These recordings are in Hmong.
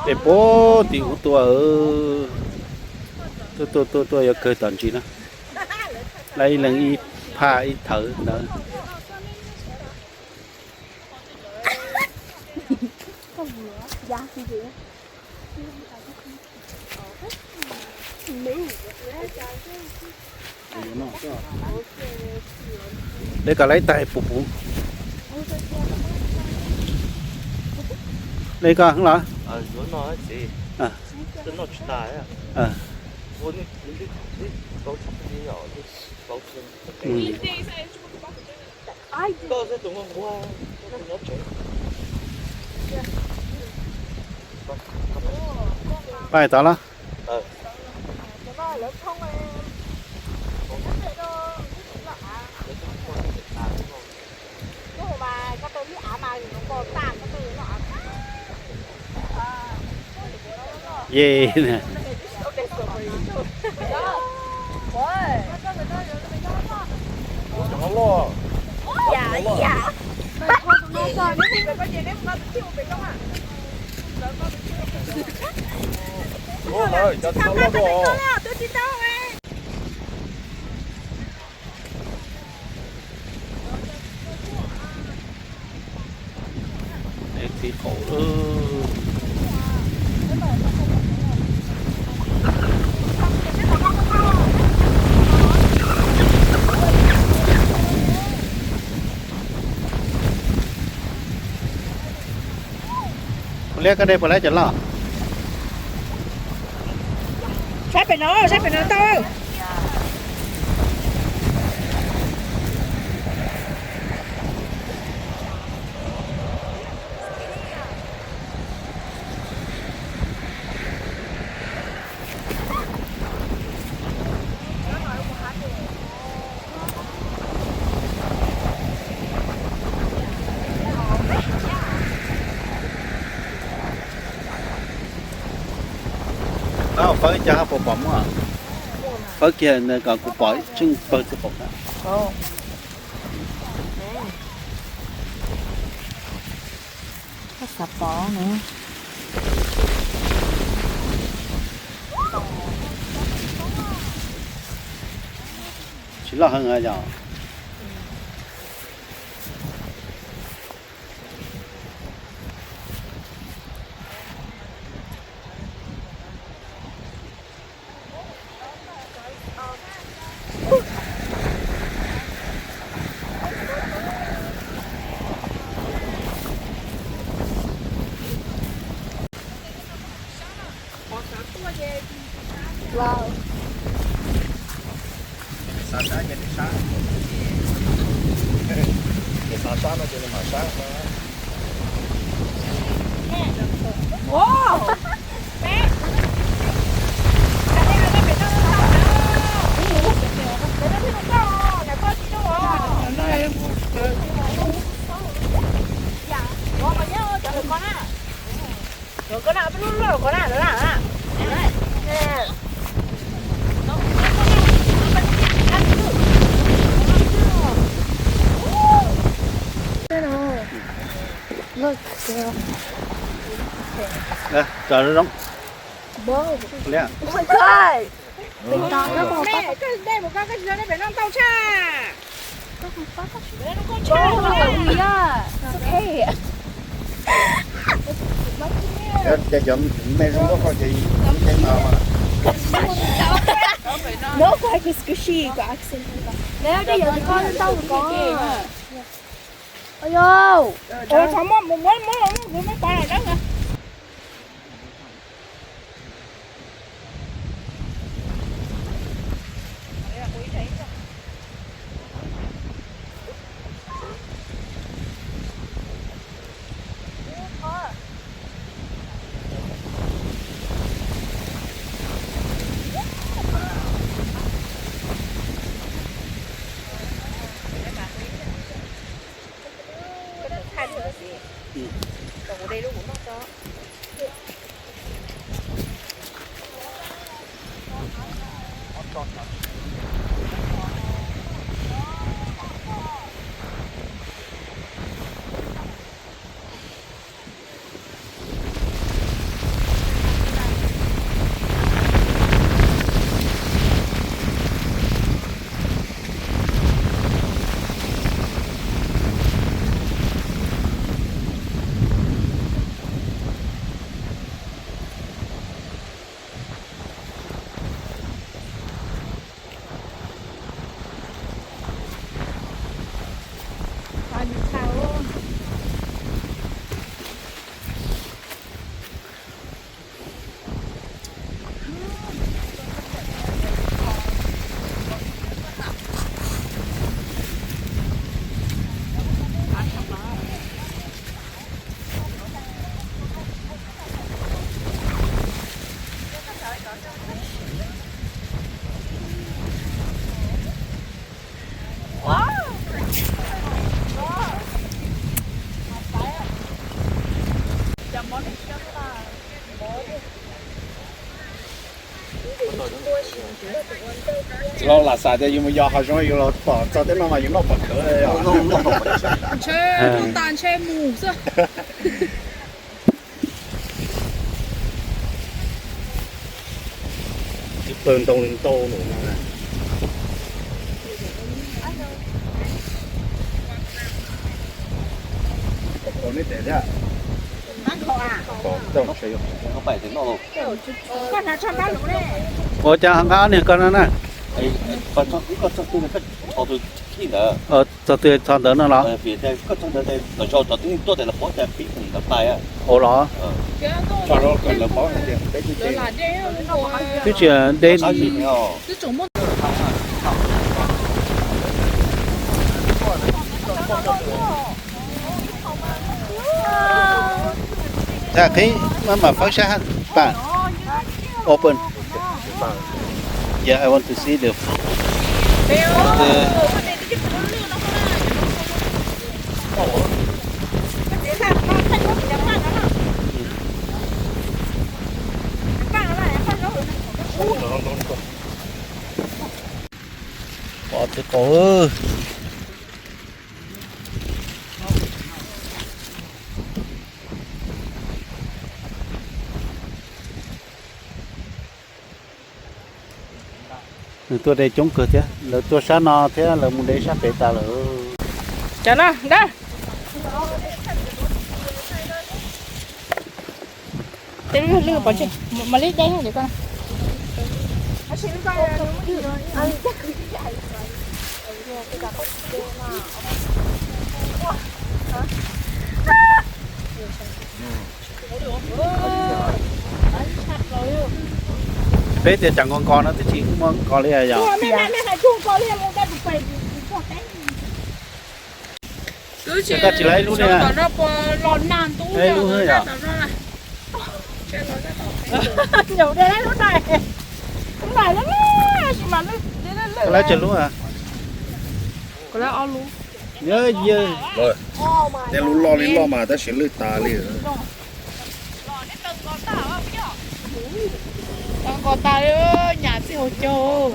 Peb puag tim ub tuaj, tuaj tuaj tuaj tuaj yuav kawg tom ntsis no, lawv ib leeg ib phaj ib thawv ntawd. Li koj lawv ib tag puv puv. Li koj los? Pais tod los? Ye. Txiv qaum lawm. Kuv liab koj de puas laib cov loj? Saib pem no, saib pem no tau. Qab hauv fawb cas ho puas pom muaj? Fawb kiag ntawd kom kuv pom ib tseej pawg txuj pom. Xav pom na. Tsis loj heev yog. Xav sab ces nws sab, ces xav sab no ces nws mam sab no. Look, girl. Whoa. Liab. Oh my God. Mẹ, koj de mus koj, koj tsis tau de pem no ntau tshaj. Oh, yeah. It's okay. Ces cov me zoo nkauj koj ces, no, koj hais kuv squishy, koj accent. Neb, dej yuav koj ntau koj. Ua, ua, thov muab, muab, muab, muab, muab pov los dawb. Tsis los lam xav tias yus mus yos hav zoov yus los pom txog tej no mas yus noj pom khawv. Ntshe tus tas ntshe mus xwb. Ib plawg ntoo li ntau no. Ua cas ho nqa ob niag ko no na? Txog twg txog ntawd no los? Ua los? Twb tsis de. Qhib maj mam fawb sab hab pa. Open. Yeah, I want to see the. Pom txiv qaub. Nws tuaj de coob kawg thiab, lawv tuaj sab no thiab lawv mus de sab pem tas lawm. Cov no da. Tej lwj pov tseg, mam li de. Peb tias tsam nkaus nkaus no twb tsis muaj nkaus li yog. Koj tsis lawv ib lub ne? Ib lub yom. Koj lawv tsawg lub? Nyob yawg. Tej lub loj li loj mas tab sis lwj tas li. Tau nkaus tas li, nyam txij hauv caug.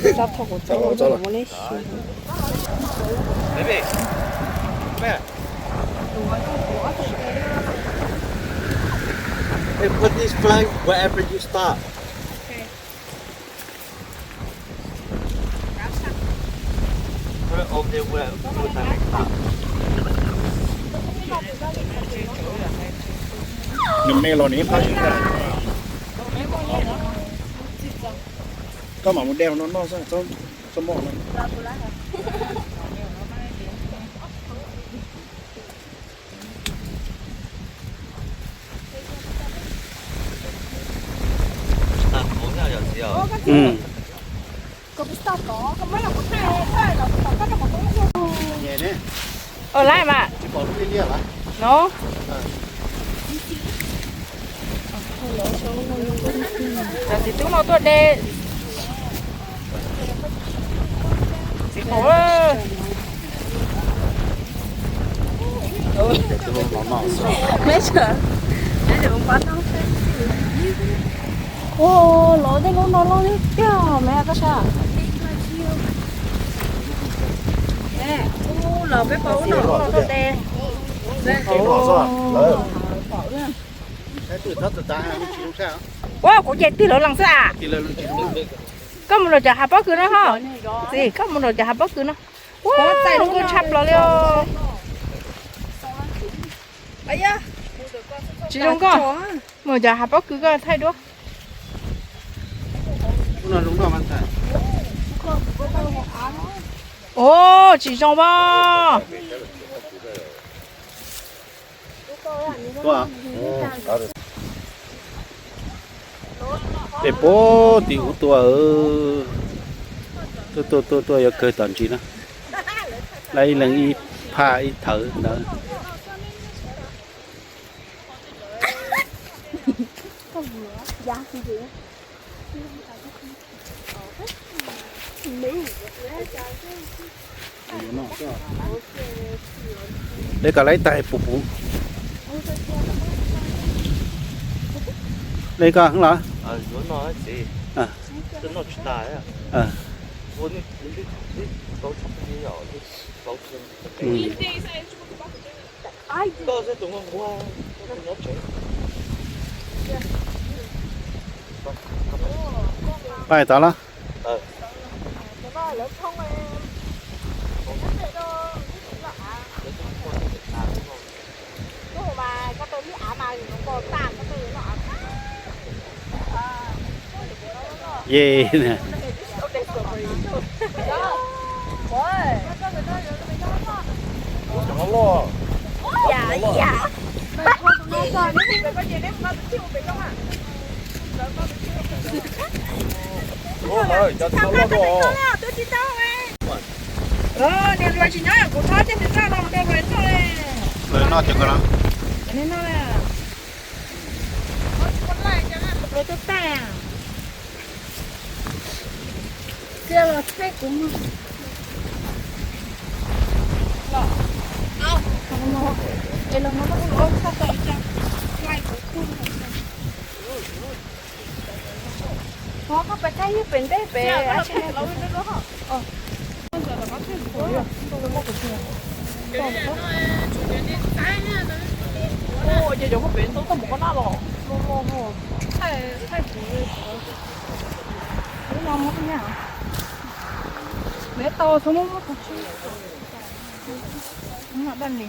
Txhob thauj kuv txob, muab neb siv. Hey, put this flag wherever you start. Nws me los nws ib phab tsis tag. Koj mam mus de no noj xwb, txhob moj no. Ua laib mas. No. Cov txiv tub no tuaj de txiv qaub. Ua, los tej lub no loj tiag tiag mas koj saib. Ub, los peb pom ub no tuaj de. Ua, kuv ces tig lawv lees xwb as. Koj mus rau cov hav pob kws no ho. Txiv, koj mus rau cov hav pob kws no. Ua, zoo nkauj tshaj plaws li os. Tsis zoo nkauj. Mus cov hav pob kws koj thaij duab. Os, tsis zoo as. Peb puag tim ub tuaj, tuaj tuaj tuaj yuav kawg tom ntsis na. Lawv ib leeg ib phaj ib thawv ntawd. Koj mus ya si ces. Dej kav laib tais puv puv. Dej koj los? Pab tod los? Ye. Nws luag tsis nyob, kuv txhob coj nws txoj no mus rau luag noj. Luag noj cov ko no. Luag tuaj tag. Cia los thaij kuv mog. Es los no koj ua txog tau ib co, thaij kuv tug. Ho koj pab thaij yog pem ntej pem. Ces cov pem ntau koj mus koj naj los. Lub no muab tus nyab. Nws tau txhob muab muab qhov tsis. Daj li.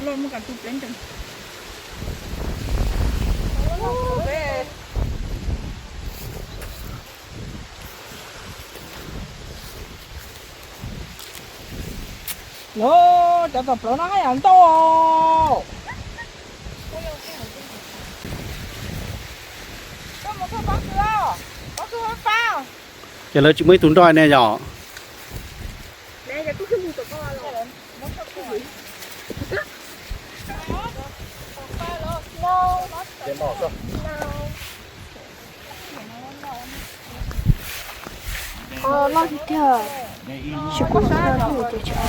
Los muab kav tus peb ntawd. Los cov tom plawv no haj yam ntau. Ces lawv tsis muaj ib tug nroj ne yom? Loj tiag tiag, tsis pom tiag ces tsis.